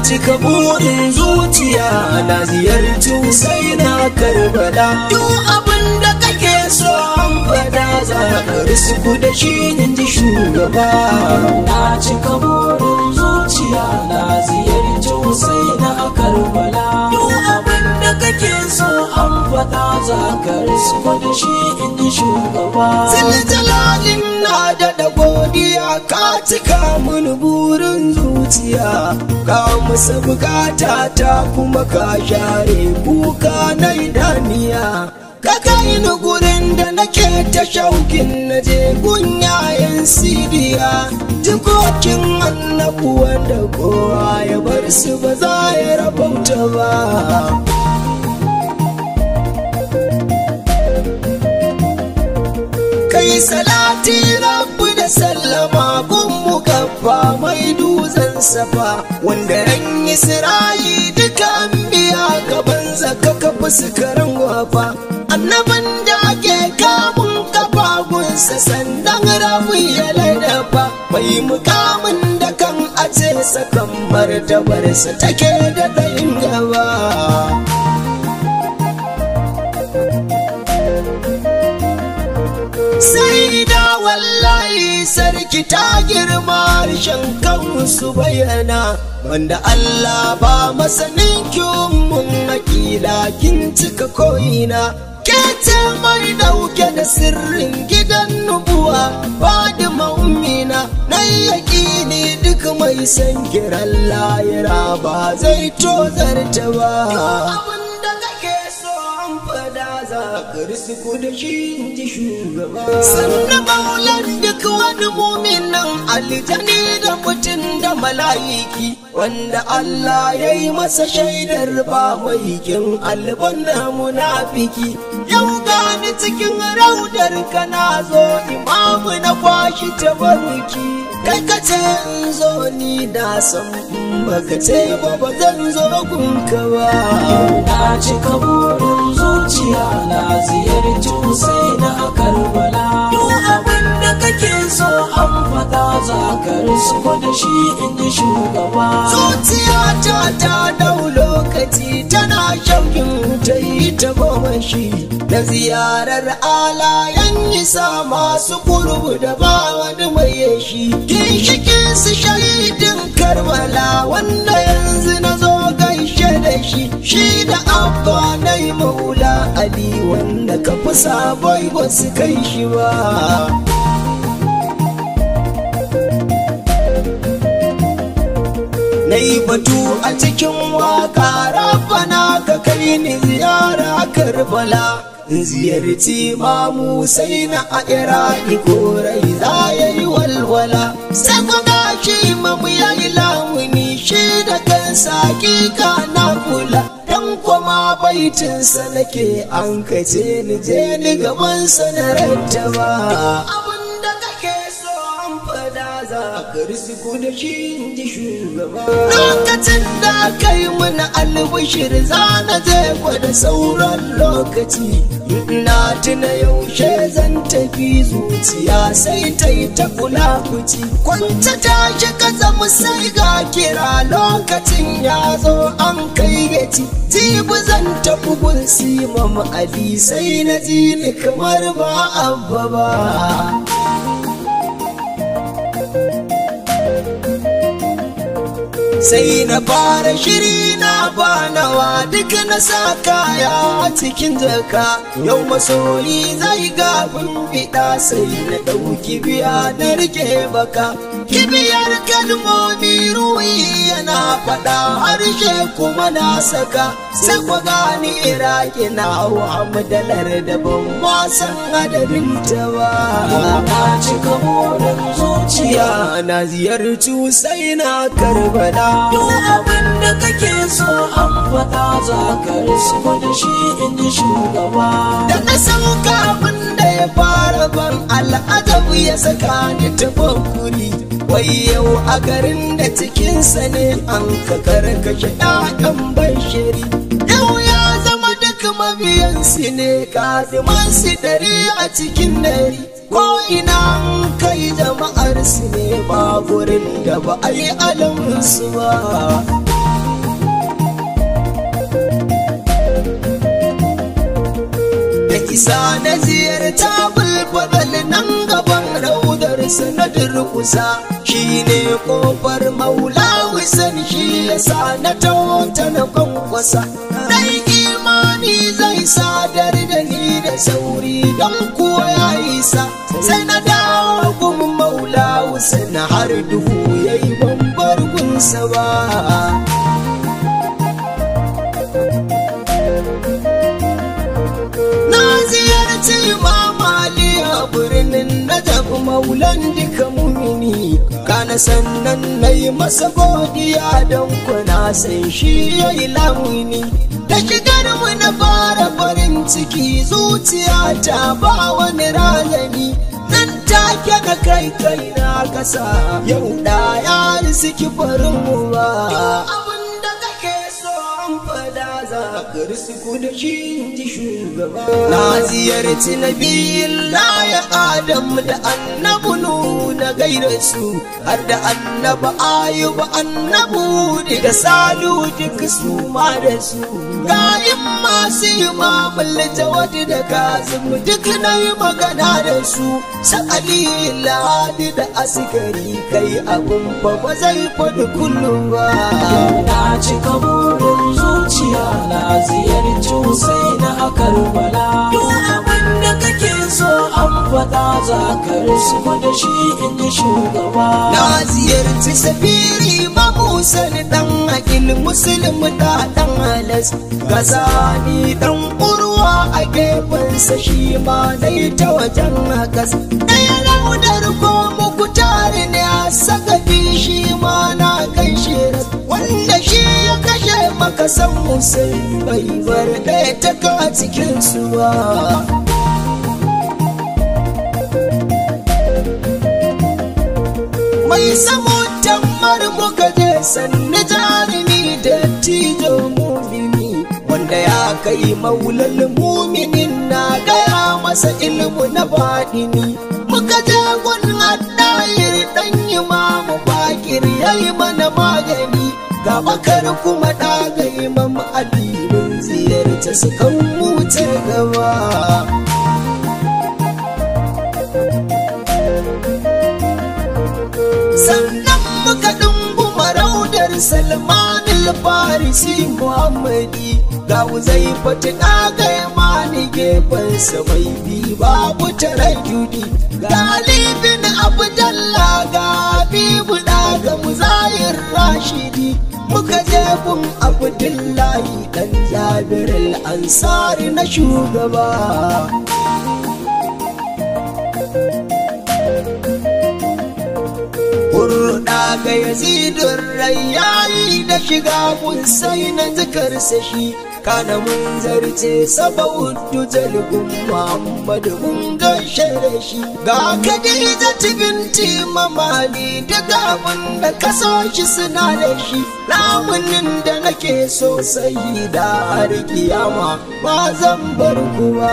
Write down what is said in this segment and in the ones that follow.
Cika burin zuciya na ziyarci sai na Karbala. Duk abin da kake so an fada za ka risku da shi in ji shugaba. Na cika burin zuciya na ziyarci sai na Karbala. Duk abin da kake so an fada za ka risku da shi in ji shugaba. Ziljalalin na da godiya ka cika mun burin zuciya. Ka musa bukata ta kuma ka share kuka na idaniya. Ka kai ni gurin da nake ta shaukin na je gun yayan Siriya. Jikokin annabu wanda kowa ya bar su ba za ya rabauta ba. Kai salati rabbu da sallama gun mukaffa mai dutsen safa, wanda ran Isra'i duka an biya gaban zaka kafa sukarin wafa. Annabin da ake kamun kafa gunsa sandan rabu ya ladafa, mai mukamin da kan ace sakan martabarsa take da ɗayin gaba. Sai da wallahi sarki ta girma harshen kansu bayyana, wanda Allah ba masanin mun hakila kin cika ko'ina. Ke ce mai dauke da sirrin gidan nubuwa Fadima ummina, na yaƙini duk mai san kiran layira ba zai tozarta ba. Risku da shi in ji shugaba. Sannan maulan duk wani muminin aljani da mutum da mala'iki, wanda Allah ya yi masa shaidar ba mai kin albanna munafiki. Yau gani cikin raudar ka na zo imamu na kwashi tabaruki. Kai ka ce in zo ni na san baka ce ba ba zan zo gunka ba. Na cika burin zuciya na ziyarci sai na Karbala. Duk abin da kake so an fada za ka risku da shi in ji shugaba. Zuciya ta ta dau lokaci tana shaukin ta yi ta goma shi da ziyarar alayen isa masu kurbu da ba wani mai yashi. Ginshikin su shahidin Karbala wanda yanzu na zo gaishe da shi, shi da abba na yi maula Ali wanda ka fi sabai ba su kai shi ba. Na yi batu a cikin waka rabbana ka kai ni ziyara Karbala. Ziyarci mamu sai na a Iraki korai za ya yi walwala. Sai kuma shi mamu ya yi lamuni shi da kansa hakika na kula. Dan kuma baitinsa nake an kace ni je ni gabansa na rattaba. Abin da kake so an fada za ka risku da shi in ji shugaba. Lokacin da kai mana albishir za na je gwada sauran lokaci. Na tuna yaushe zan tafi zuciya sai ta yi ta kula kuci. Kwanta tashi ka zama sai ga kira lokacin ya zo an kai gaci. Jibi zan tafi gun Imam Ali sai na ji ni kamar ba abba ba. Sai na fara shiri na banawa duk na sa kaya a cikin jaka. Yau masoyi zai gabin fiɗa sai na ɗauki biya na rike baka. Kibiyar kalmomi ruwi yana faɗa harshe kuma na saka. Sai ku gani Iraki na hamdalar da ban ma san adadin ta ba. Na cika burin zuciya Na ziyarci sai na Karbala. Duk abin da kake so an faɗa za ka risku da shi in ji shugaba. Da na sauka abin da ya fara ban al'ajabu ya saka ni tafakkuri. Wai yau a garin da cikinsa ne an ka karkashe 'ya'yan bashiri. Yau ya zama duk mabiyansu ne kadimansu 100 a cikin 100. Ko ina an kai jama'ar su ne ba gurin da ba a yi alamunsu ba. Da isa na ziyarta bulbul nan gaban raudar sanadin kusa shi ne kofar maula wisan shi yasa na tawanta na kwankwasa. Dai imani zai sadar da ni da sauri don kuwa ya isa. Sai na dawo gun maula wisan har duhu yayi bambar gunsa ba. Na ziyarci Imam Ali a birnin Najaf maulan duka mumini. Kana sannan na yi masa godiya don kuna san shi ya yi lamuni. Da shigar mu na fara farin ciki zuciya ta ba wani razani. Nan take na kai kai na kasa yau da ya risiki farin mu ba. Abin da kake so an fada za ka risku da shi in ji shugaba. Na ziyarci Nabiyillah ya Adam da annabu Nuhu na gaida su har da annabi Ayuba annabu da Salu duk su ma da su. Gayin masu imamul Jawad da Kazim duk na yi magana da su. Sa Ali Ladi da Askari kai abun fa ba zai faɗi kullum ba. Na cika burin zuciya na ziyarci Husaina a Karbala. Duk abin da kake so an faɗa za ka risku da shi in ji shugaba. Na ziyarci safiri mamusan dan akil muslim da dan halas. Gazani dan urwa a gefensa shi ma dai ta wajen hakas. Ɗaya raudar ko muku tare ne a saka shi ma na kan shi. Wanda shi ya kashe maka san musulmi bai bar ɗaya ta ka cikin su ba. Mai samu tammar muka je sannu jarumi da tijo mumini wanda ya kai maulal muminin na gaya masa ilmu na baɗini. Muka je gun haddayir ɗan imamu bakir yayi mana magani. Ga bakar kuma ɗaga imam Ali mun ziyarta su kan wuce gaba. Sannan muka ɗunguma raudar Salman al-Farisi Muhammadi. Ga Huzaifatu ɗaga imani gefensa mai bi babu taraddudi. Ga Ali bin Abdallah ga Habibu ɗaga Muzahir Rashidi. Muka je gun Abdullahi ɗan Jabir al-Ansari na shugaba. Hurɗa ga Yazidun Rayyayi da shiga kun sai na zikarsa shi. Kana mun zarce saba'udu jalgun Muhammadu mun gaishe da shi. Ga Khadija binti Mamali duk abin da ka so shi suna da shi. Lamunin da nake so sai da har kiyama ba zan bar ku ba.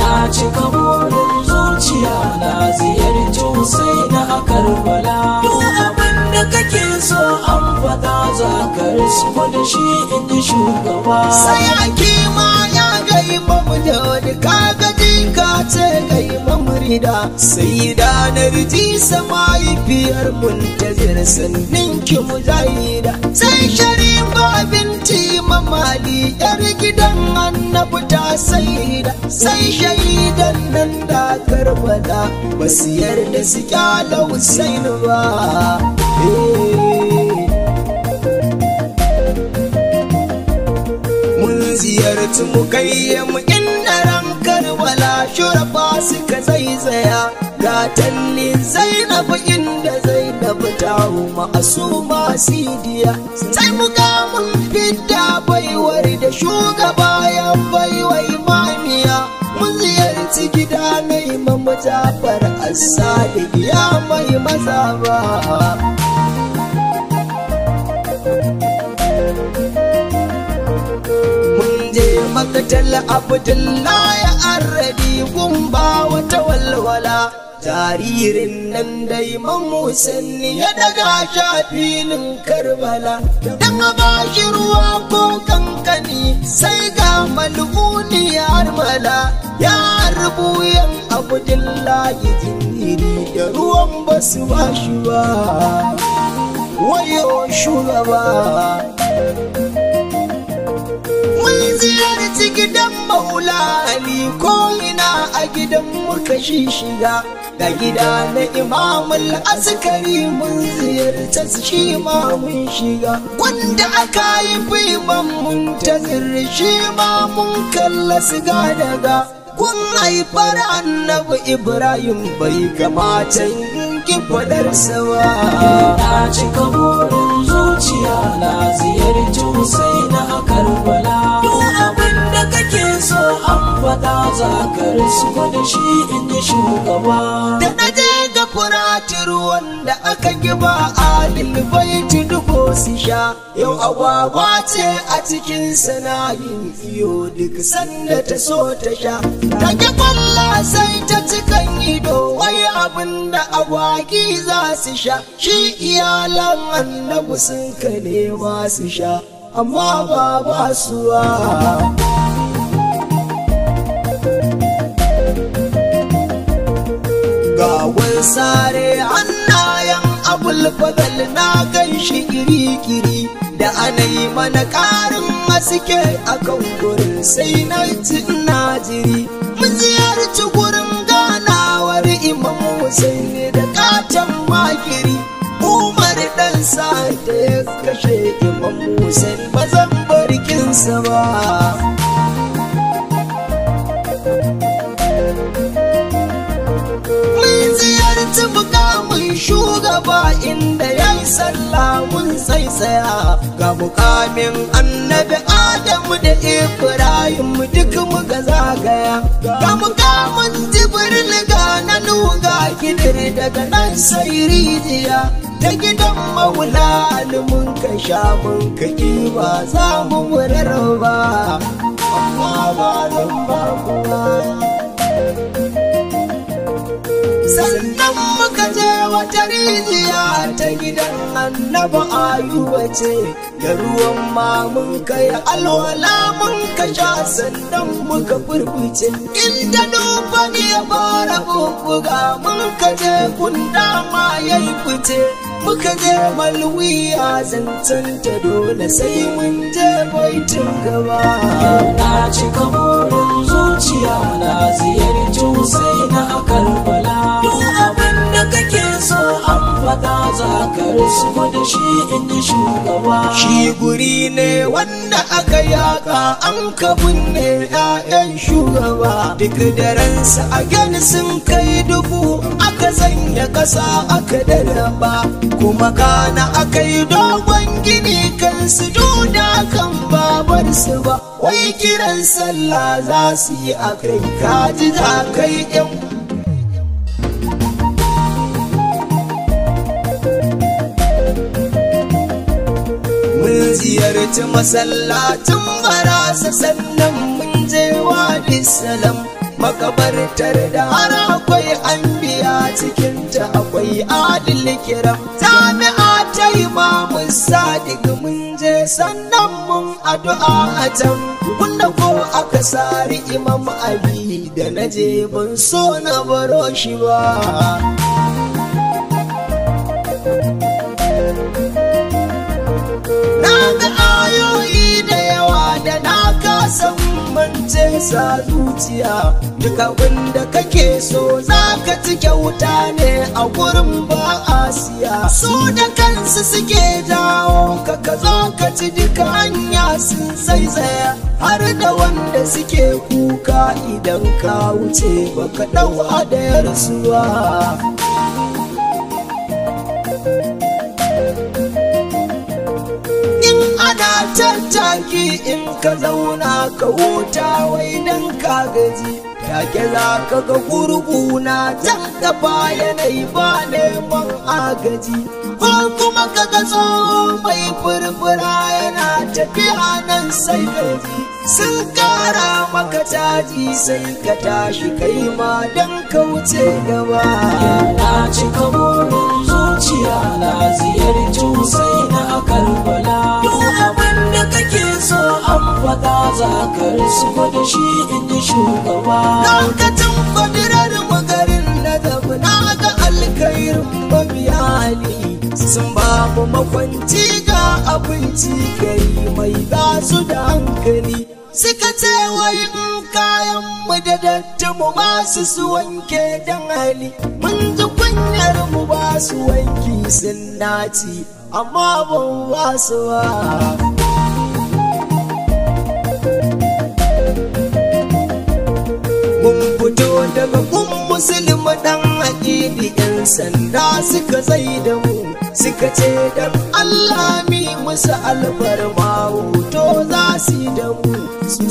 Na cika burin zuciya na ziyarci Husaina a Karbala. Duk abin da kake so an faɗa za ka risku da shi in ji shugaba. Sai hakima ya gai mamu da wani kaga ka ce gai mamrida. Sai da narji mahaifiyar muntazir sannin ki mujahida. Sai sharifa binti mamali yar gidan annabi ta saida. Sai shaidan nan nan da Karbala ba su yarda su kyala Husaini ba. Mun ziyarci mukayyam inda ran Karbala shurafa suka zaizaya, ga talli Zainab inda Zainab ta ma'asuma sidiya. Sai mukamin fidda baiwar da shugaba ya baiwa imamiya. Mun ziyarci gida na Imam Jafar As-Sadiq ya mai mazaba. Mun je makatal Abdullahi Arradi gumba wata walwala, jaririn nan dai Husaini ya daga shafilin Karbala. Dan a bashi ruwa ko kankani sai ga mal'uni mala ya rubuyan Abdullahi jinjiri da ruwan basu bashi ba. Wayo shugaba. Mun ziyarci gidan Maula Ali ko ina a gidan muka shiga, ga gida na Imamul Askari mun ziyarta shi ma mun shiga. Wanda aka yi Imam Muntazir shi ma mun kalla siga daga kun haifar Annabi Ibrahim bai kamata in ki fadarsa ba. Na cika burin zuciya na ziyarci Husaini a Karbala. Duk abin da kake so an faɗa za ka risku da shi in ji shugaba. Da na je ga furati ruwan da aka giba adil baiti duko su sha, yau agwagwa ce a cikin sanayin iyo duk sanda ta so ta sha. Take kwalla sai ta cikan ido, wai abin da agwagi za su sha shi iyalan Annabi sun ka nema su sha, amma ba ba suwa. Gawon sare hannayen Abul Fadal na gan shi kiri-kiri, da ana yi mana ƙarin haske a kan gurin sai na ci ina jiri. Mun ziyarci gurin ganawar Imam Husaini da katon makiri, Umar dan sa da ya kashe Imam Husaini ba zan barkinsa ba. Ziyarci mukamin shugaba inda ya yi sallah mun tsaitsaya, ga mukamin Annabi Adamu da Ibrahim duk muka zagaya, ga mukamin Jibril ga na Nuga Kidir daga nan sai rijiya ta gidan Maula mun ka sha mun ka ba za mu ba, amma ba zan ba kuwa. Sannan muka je wata rijiya ta gidan Annabi Ayuba ce, da ruwan ma mun kai alwala mun ka sha sannan muka furfuce. Inda nufani ya fara bubbuga mun ka je kunda ma ya yi fice, muka je malwiya zancen ta dole sai mun je baitin gaba. Na cika burin zuciya na ziyarci Husaini a Karbala. Duk abin da kake so an faɗa za ka risku da shi in ji shugaba. Shi guri ne wanda aka yaka an ka binne 'ya'yan shugaba, duk da ransa a gani sun kai dubu, aka sanya ƙasa aka daraba, kuma kana aka yi dogon gini kan su duda kan babarsu ba. Wai kiran sallah za su yi a kai kaji za kai 'yan. Mun ziyarci masallacin Barasa sannan mun je Wadi Salam, makabartar da har akwai anbiya cikinta akwai adil kiram. Jami'a ta Imamu Sadiq mun je sannan mun addu'a a can, wanda ko aka sari Imam Ali da na je ban so na baro shi ba. Na ga ayoyi da yawa da na Hassan mance sa zuciya. Duk abin da kake so za ka ci kyauta ne a gurin ba a siya. Su da kansu suke jawo ka ka zo ka ci duka hanya sun zaizaya. Har da wanda suke kuka idan ka wuce baka dau hadayar su ba. In ana tattaki in ka zauna ka huta wai dan ka gaji, take za ka ga gurguna can kafa yanayi ba neman agaji. Ko kuma ka ga tsoho mai furfura yana tafiya nan sai gaji, sun kara maka caji sai ka tashi kai ma dan ka wuce gaba. Na cika burin zuciya na ziyarci Husaina a Karbala. Duk abin da kake so an faɗa za ka risku da shi in ji shugaba. Lokacin kwadirar magarin na gaba na ga alkhairin mabiyali, sun ba mu makwanci ga abinci kai mai gasu da hankali. Suka ce wai in kayan mu da datti mu ba su su wanke dan hali, mun ji kunyar mu ba su wanki sun naci amma ban ba su ba. Mun fito daga gun musulmi dan aƙidi, 'yan sanda suka zai da mu, suka ce dan Allah mi musu alfarma hoto za su yi da mu.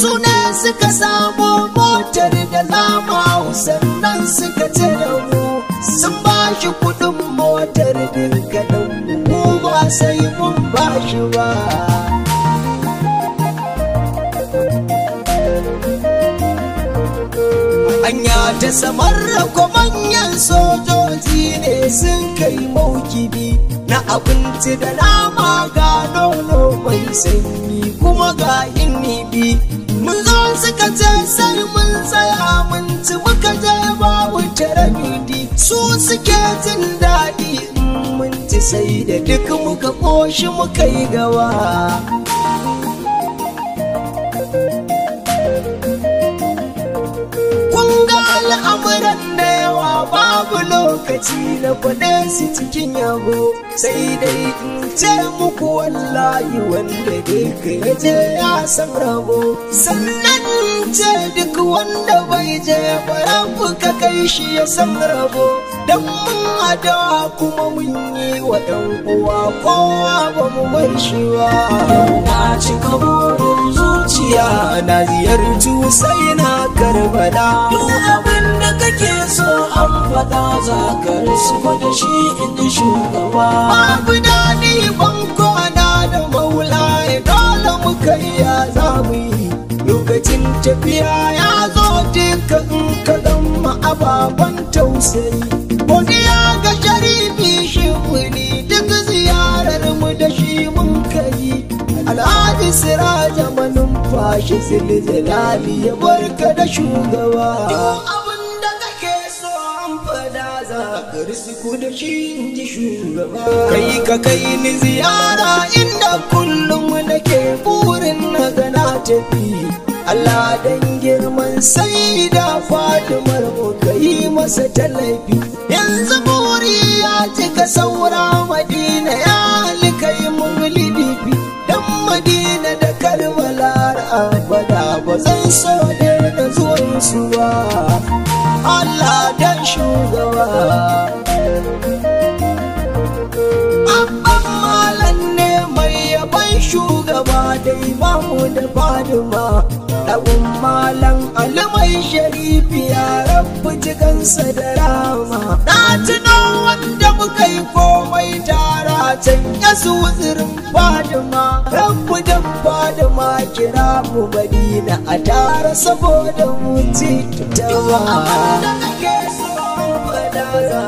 Su ne suka samo motar da zama sannan suka ce da mu sun ba shi kuɗin motar dinkaɗin mu ba sai mun ba shi ba. Anya ta samar ko manyan sojoji ne sun kai maukibi na abinci da nama ga nono mai sanyi kuma ga inibi. Mun zo suka ce sai mun tsaya mun ci muka je babu tarabidi, su suke jin daɗi mun ci sai da duk muka ƙoshi muka yi gawa. Al'amuran da yawa babu lokaci na faɗe su cikin yabo, sai dai in ce muku wallahi wanda duk ya je ya san rabo. Sannan in ce duk wanda bai je ba rabu ka kai shi ya san rabo. Dan mun adawa kuma mun yi wa ɗan uwa kowa ba mu bar shi ba. Na cika burin zuciya Na ziyarci sai na Karbala. Duk abin da kake so an faɗa za ka risku da shi in ji shugaba. Babu daɗi ban kwana da maula dole muka iya za mu yi. Lokacin tafiya ya zo duka in ka gama ababen tausayi. Godiya ga sharifi shimfili duk ziyarar mu da shi mun kai. Alhaji Siraja manumfashi zilzilali ya barka da shugaba. Duk abin da kake so an fada za ka risku da shi in ji shugaba. Kai ka kai ni ziyara inda kullum nake burin na ga na tafi. Allah dan girman sai da Fatimar mu kai masa tallafi. Yanzu buri ya cika saura Madina ya likai mun lidifi. Dan Madina da Karbala abada ba zan so da zuwan su ba. Allah dan shugaba. Abban malam ne mai yaban shugaba da imamu da Fatima. Ɗagun malam Ali mai sharifi ya rabu jikansa da rama. Na tuno wanda muka yi komai tara can ya su wuzirin Fatima. Rabu dan Fatima kira mu Madina a tara saboda mu ci tawa. Abin da kake so faɗa za